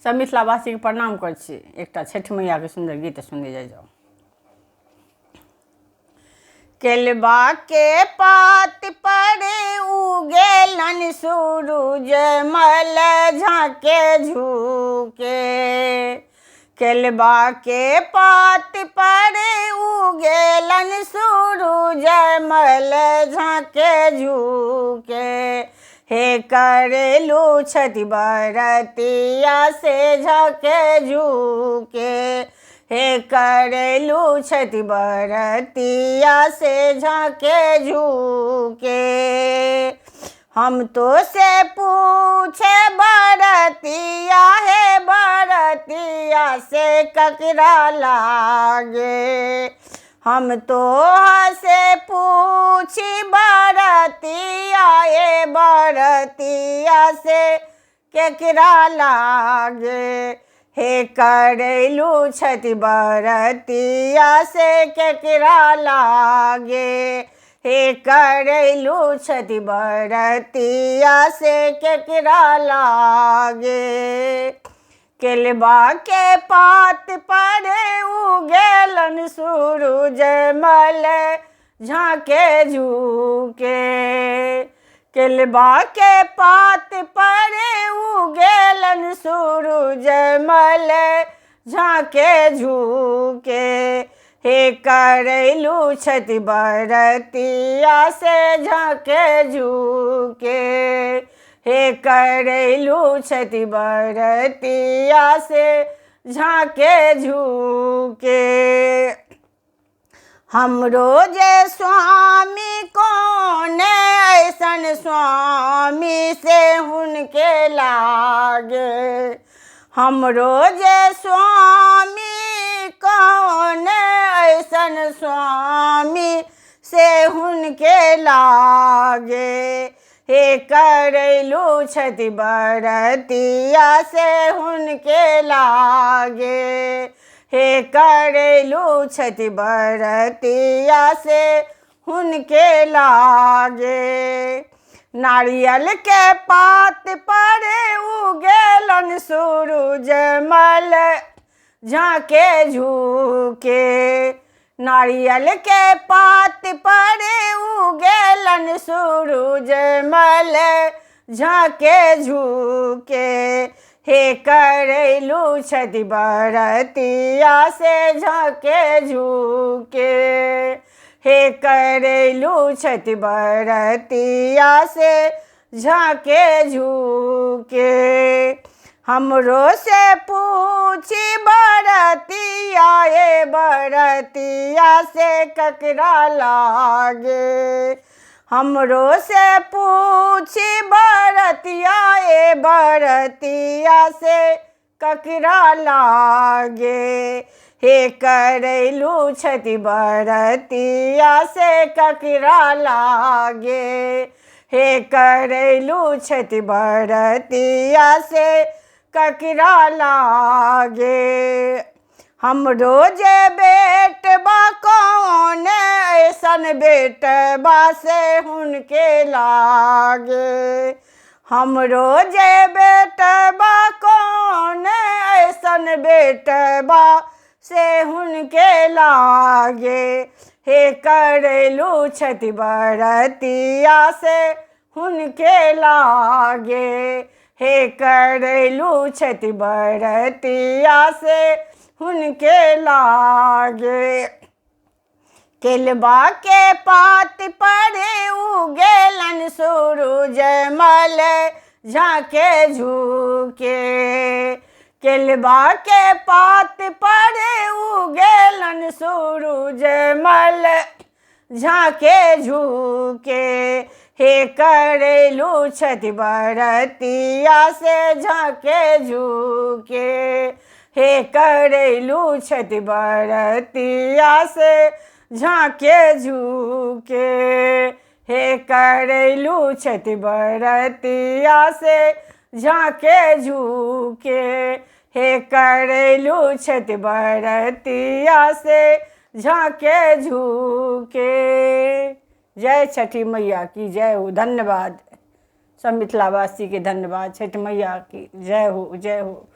सब मिथिलावासीके प्रणाम करै छी। एकटा छठि मैयाके सुन्दर गीत सुनने जाइ जाउ। केलबा के पात पर उगेलन सूरुज मल झाँके झुके। केलबा के पात पर उगेलन सूरुज मल झाँके झुके। हे करेलू छठि बरतिया से झाँके झुके। हे करेलू छठि बरतिया से झाँके झुके। हम तो से पूछे बरतिया, हे बरतिया से ककरा लागे। हम तो से पूछी बरतिया, हे बरतिया से केकरा लागे। हे करेलू छठि बरतिया से केकरा लागे। हे करेलू छठि बरतिया से केकरा लागे। केलबा के पात पर उगेलन सूरुज मल झाँके झुके। केलबा के पात पर उगेलन सूरुज मल झाँके झुके। हे करेलू छठि बरतिया से झाँके झुके। हे करेलू छठि बरतिया से झाँके झुके। हमरो जे स्वामी कौन ऐसन स्वामी से हुनके लागे। हमरो जे स्वामी कौन ऐसन स्वामी से हुनके लागे। हे करेलू छठि बरतिया से हुनके लागे। हे करेलू छठि बरतिया से हुनके लागे। नारियल के पात पर उगेलन सूरुज मल झाँके झुके। नारियल के पात पर उगेलन सूरुज मल झाँके झुके। हे करेलू छठि बरतिया से झाँके झुके। हे करेलू छठि बरतिया से झाँके झुके। हमरो से पूछी बरतिया, हे बरतिया से ककरा लागे। हमरो से पूछी बरतिया, ए बरतिया से ककरा लागे। हे करेलू छठि बरतिया से ककरा लागे। हे करेलू छठि बरतिया से ककरा लागे। हमरो जे बेटबा कौन ऐसन बेटबा से हुनके लागे। हमरो जे बेटबा कौन ऐसन बेटबा से हुनके लागे। हे करेलू छठि बरतिया से हुनके लागे। हे करेलू छठि बरतिया से हुनके लागे। केलबा के पात पर उगेलन सूरुज मल झाँके झुके। केलबा के पात पर उगेलन सूरुज मल झाँके झुके। हे करेलू छठि बरतिया से झाँके झुके। हे करेलू छठि बरतिया से झाँके झुके। हे करेलू छठि बरतिया से झाँके झुके। हे करेलू छठि बरतिया से झाँके झुके। जय छठी मैया की जय हो। धन्यवाद सब मिथिलावासी के, धन्यवाद। छठ मैया की जय हो, जय हो।